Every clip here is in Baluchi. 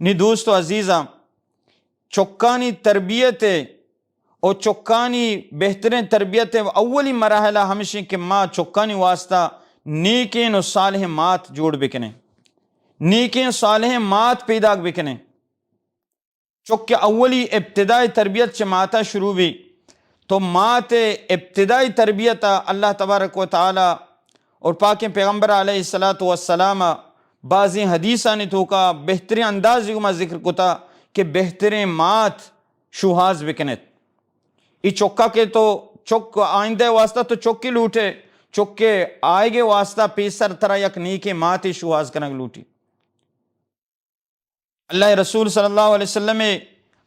نی دوست و عزیزاں، چکانی تربیت ء و چکانی بہتریں تربیت ء اولی مراحلہ ہمشیں کہ ما چکانی واسطہ نیکیں و صالحیں مات جوڑ بکنیں، نیکیں و صالحیں مات پیداک بکنیں۔ چک ء اولی ابتدائی تربیت چہ ماتا شروع بی، تو مات ء ابتدائی تربیت ء اللہ تبارک و تعالی اور پاکیں پیغمبر علیہ الصلوۃ والسلام ء بازیں حدیثانی توکا بہتریں اندازے گما ذکر کتا کہ بہتریں مات شوہاز بکنت۔ ای چکا کہ تو چک آئندہ واسطہ تو چکی لوٹے، چکے آئیگے واسطہ پیسر ترا یک نیکیں ماتے شوہاز کنگ لوٹی۔ اللہ رسول صلی اللہ علیہ وسلم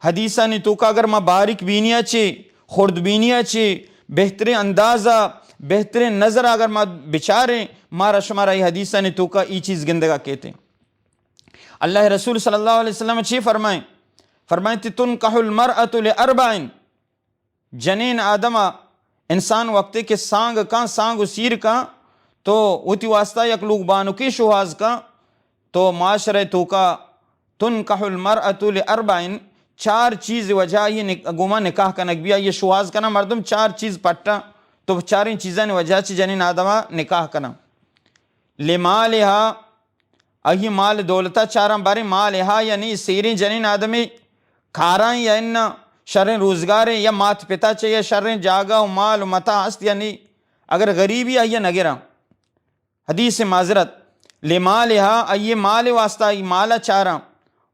حدیثانی توکا اگر ما باریک بینیا چے، خرد بینیا چے، بہترین اندازہ، بہترین نظر اگر ما بچاریں، مارا شمارا ای حدیثانی توکا ای چیز گندگا کہتے۔ اللہ رسول صلی اللہ علیہ وسلم چی فرمائیں؟ فرمائیں، تنکح المرأة لأربع، جنین آدم ء انسان وقتے کہ سانگ کن، سانگ و سیر کن، تو وتی واسطہ یک لوگ بانکی شوہاز کن، تو معاشرہ توکا تنکح المرأة لأربع، چار چیز وجہ آئی نک-، گوما نکاح کنگ بی، آئی شوہاز کنا مردم چار چیز پٹا، تو چاریں چیزانی وجہ چی جنین آدم ء نکاح کنا۔ لمالها، آئی مال دولتا چاراں، باریں مالها یعنی سیریں جنین آدمی کاراں یا اناں، شریں روزگاریں یا مات پتا چہ یا شریں جاگہ و مال و متاع است یعنی، اگر غریبی آئی نگراں۔ حدیث معذرت، لمالها، آئی مال واسطہ آئی مالا چاراں،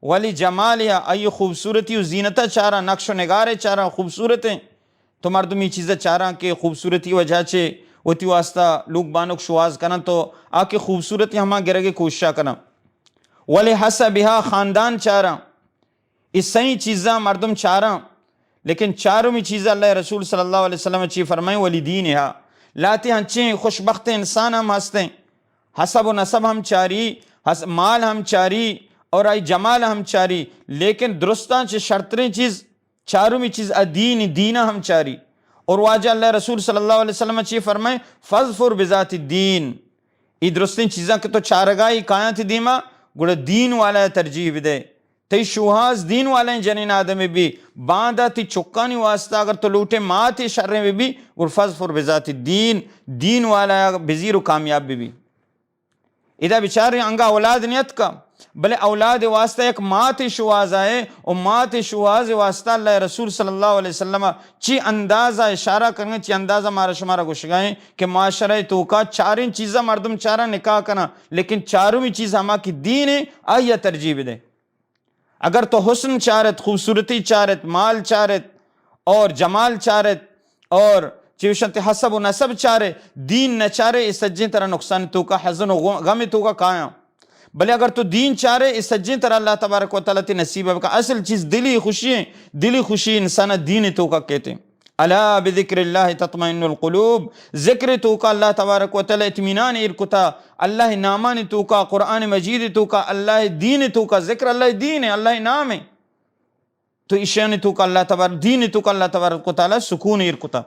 ولجمالها، آئی خوبصورتی و زینتا چاراں، نقش و نگارے چاراں، خوبصورتیں۔ تو مردم ای چیزا چاراں کہ خوبصورتی وجہ چے وتی واسطہ لوگ بانک شواز کنن، تو آ کہ خوبصورتی ہما گرگے کوششا کنن۔ ولحسبها، خاندان چاراں۔ ای سئیں چیزاں مردم چاراں، لیکن چارمی چیز اللہ رسول صلی اللہ علیہ وسلم چی فرمائیں، ولدینها۔ لاتے ہنچیں خوشبخت انسان ہم ہستیں، حسب و نسب ہم چاری، حس-، مال ہم چاری اور آئی جمال ہم چاری، لیکن درستاں چہ شرتریں چیز چارمی چیز ء دین، دین ء ہم چاری۔ اور واجہ اللہ رسول صلی اللہ علیہ وسلم چی فرمائے، فاظفر بذات الدین، ای درستیں چیزاں کہ تو چارگائی کایاں تی دیما، گڑا دین والا ء ترجیح بدے۔ تئی شوہاز دین والائیں جنین آدمے بی، باندا تی چکانی واسطہ اگر تو لوٹے ماتے شریں بی بی، گڑا فاظفر بذات الدین، دین والا بزیر و کامیاب بی بی۔ ادا بچاریں انگا اولاد نیتکا، بلے اولاد واسطہ یک ماتے شوہاز آئے و ماتے شوہاز واسطہ اللہ رسول صلی اللہ علیہ وسلم چی اندازہ اشارہ کرنے، چی اندازہ مارا شمارا گوشگائیں کہ معاشرہ توکا چاریں چیزاں مردم چارا نکاح کنا، لیکن چارمی چیز ہما کی دین ہے، آئی ترجیح دے۔ اگر تو حسن چارت، خوبصورتی چارت، مال چارت اور جمال چارت اور چوشنت حسب و نسب چارے، دین نہ چارے، اے سجیں ترا نقصان توکا، حزن و غم توکا کایاں۔ بلے اگر تو دین چارے، اے سجیں ترا اللہ تبارک و تعالی تی نصیب بکا۔ اصل چیز دلی خوشی ہیں، دلی خوشی انسان دین توکا کہتے ہیں۔ الا بذکر اللہ تطمئن القلوب، ذکر توکا اللہ تبارک و تعالی اطمینان ایر کتا، اللہ نامان توکا، قرآن مجید توکا، اللہ دین توکا، ذکر اللہ دین ہے، اللہ نام ہے۔ تو ایشانی توکا اللہ تبار-، دین توکا اللہ تبارک و تعالی سکون ایر کتا۔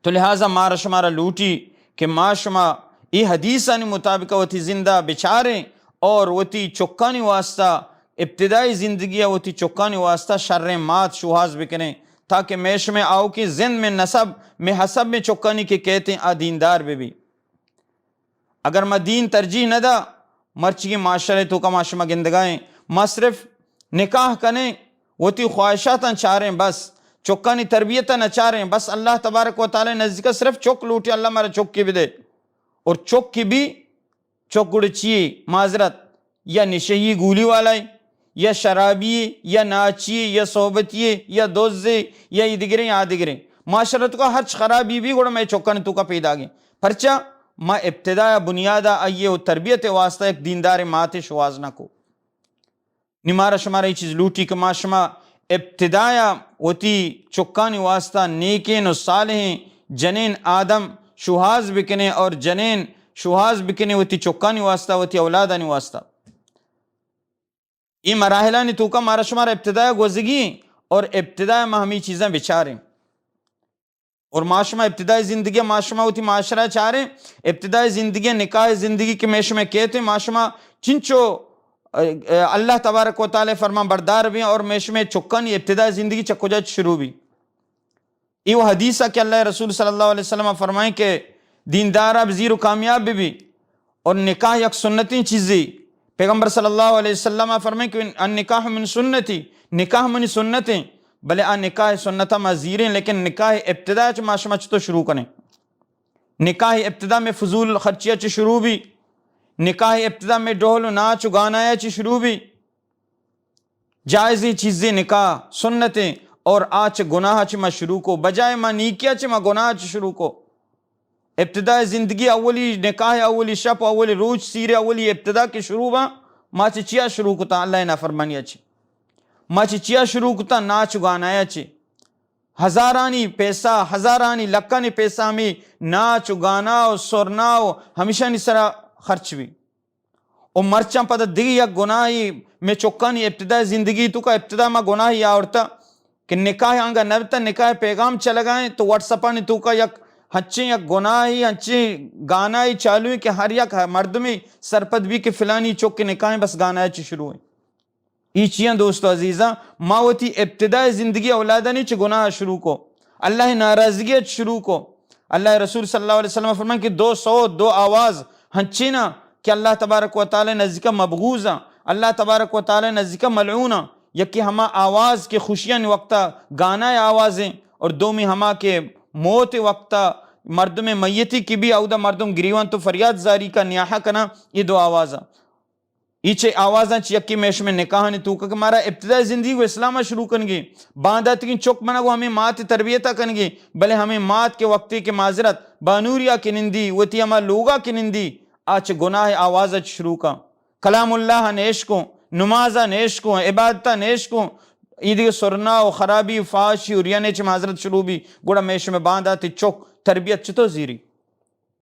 تو لہذا مارا شمارا لوٹی کہ ما شما ای حدیثانی مطابق وتی زندہ بچاریں اور وتی چکانی واسطہ ابتدائی زندگی ء وتی چکانی واسطہ شریں مات شوہاز بکنیں، تاکہ میں شمے آؤکیں زند میں نسب میں حسب میں چکانی کہ کہتے ہیں آ دیندار بہ بی۔ اگر ما دین ترجیح نہ دا، مرچی معاشرے توکا ما شما گندگائیں، ما صرف نکاح کنیں، وتی خواہشاتاں چاریں بس، چکانی تربیت نہ چاریں بس، اللہ تبارک و تعالی نزدیک صرف چک لوٹی، اللہ مارا چکی بدے۔ اور چک کی بھی چک گڑ چیے؟ معذرت، یا نشہی گولی والائے، یا شرابی، یا ناچی، یا صحبتی، یا دوزے، یا ای دگریں، آ دگریں۔ معاشرت کا ہرچ خرابی بھی گڑا میں چکن توکا پیدا گیں۔ پرچا؟ ما ابتدا بنیادا آئیے و تربیت واسطہ ایک دیندار ماتے شواز نہ کو۔ نی مارا شمارا اے چیز لوٹی کہ ما شما ابتدایا وتی چکانی واسطہ نیکین و صالحین جنین آدم شوہاز بکنیں اور جنین شوہاز بکنیں وتی چکانی واسطہ، وتی اولادانی واسطہ۔ اے مراحلانی توکا مارا شمارا ابتدایا گوزگی اور ابتدایا ما ہمیں چیزاں بچاریں۔ اور ما شما ابتدائی زندگی، ما شما وتی معاشرہ چاریں، ابتدائی زندگی، نکاح زندگی کہ میں شما کہتے، ما شما چنچو اللہ تبارک و تعالی فرمان بردار بیں اور میشمے چکانی ابتداء زندگی چہ کجا چہ شروع بی؟ ای و حدیث کہ اللہ رسول صلی اللہ علیہ وسلم فرمائیں کہ دیندار اب زیر و کامیاب بی، بی اور نکاح یک سنتیں چیزی۔ پیغمبر صلی اللہ علیہ وسلم فرمائیں کہ النکاح من سنتی، نکاح منی سنتیں، بلے آ نکاح سنت ما زیریں، لیکن نکاح ابتداء چہ ما شما چطور شروع کنیں؟ نکاح ابتداء میں فضول خرچیاں چہ شروع بی، نکاح ابتداء میں ڈھول و ناچ و گانایا چہ شروع بی۔ جائزیں چیزیں نکاح سنتیں اور آ چہ گناہ چہ ما شروع کو، بجائے ما نیکیا چہ ما گناہ چہ شروع کو۔ ابتداء زندگی اولی نکاح اولی شپ اولی روچ سیر اولی ابتداء کہ شروع با، ما چہ چیا شروع کتا؟ اللہ نافرمانیا چہ۔ ما چہ چیا شروع کتا؟ ناچ و گانایا چہ۔ ہزارانی پیسہ، ہزارانی لکانی پیسہ ہمیں ناچ و گانا و سرنا و ہمیشانی سرا خرچ بی۔ و مرچاں پدا دگہ یک گناہی میں چکانی ابتداء زندگی توکا ابتداء ما گناہی آورتا کہ نکاح آنگا نبتا، نکاح پیغام چلگائیں تو واٹس اپانی توکا یک ہنچیں یک گناہی، ہنچیں گانائی چالویں کہ ہر یک مردمی سرپد بی کہ فلانی چک نکاح بس گانائی چہ شروع ہیں۔ ای چیاں دوست و عزیزاں، ما وتی ابتداء زندگی اولادانی چہ گناہ شروع کو، اللہ ناراضگی چہ شروع کو۔ اللہ رسول صلی اللہ علیہ وسلم فرمان کہ دو صوت، دو آواز ہنچینا کہ اللہ تبارک و تعالی نزدیکا مبغوضاں، اللہ تبارک و تعالی نزدیکا ملعوناں۔ یکی ہما آواز کہ خوشیانی وقتا گانا آوازیں اور دومی ہما کہ موت وقتا مردم میتی کہ بی اودا مردم گریوان تو فریاد زاری کا نیاحہ کنا، یہ دو آوازاں۔ ای چہ آوازاں چہ یکی میشم نکاحانی توکا کہ مارا ابتداء زندگی و اسلام شروع کنگی، بانداتگیں چک منا گو ہمیں مات تربیتا کنگی، بلے ہمیں مات کے وقتی کہ معذرت بانوریا کہ نندی، وتی ہما لوگا کہ نندی، آ چہ گناہ آواز چہ شروع کا۔ کلام اللہ نیش کو، نمازا نیش کو، عبادتا نیش کو، ای دیگہ سرنا و خرابی و فاشی و ریانے چہ معذرت شروع بی، گڑا میشم بانداتی چک تربیت چطور زیری؟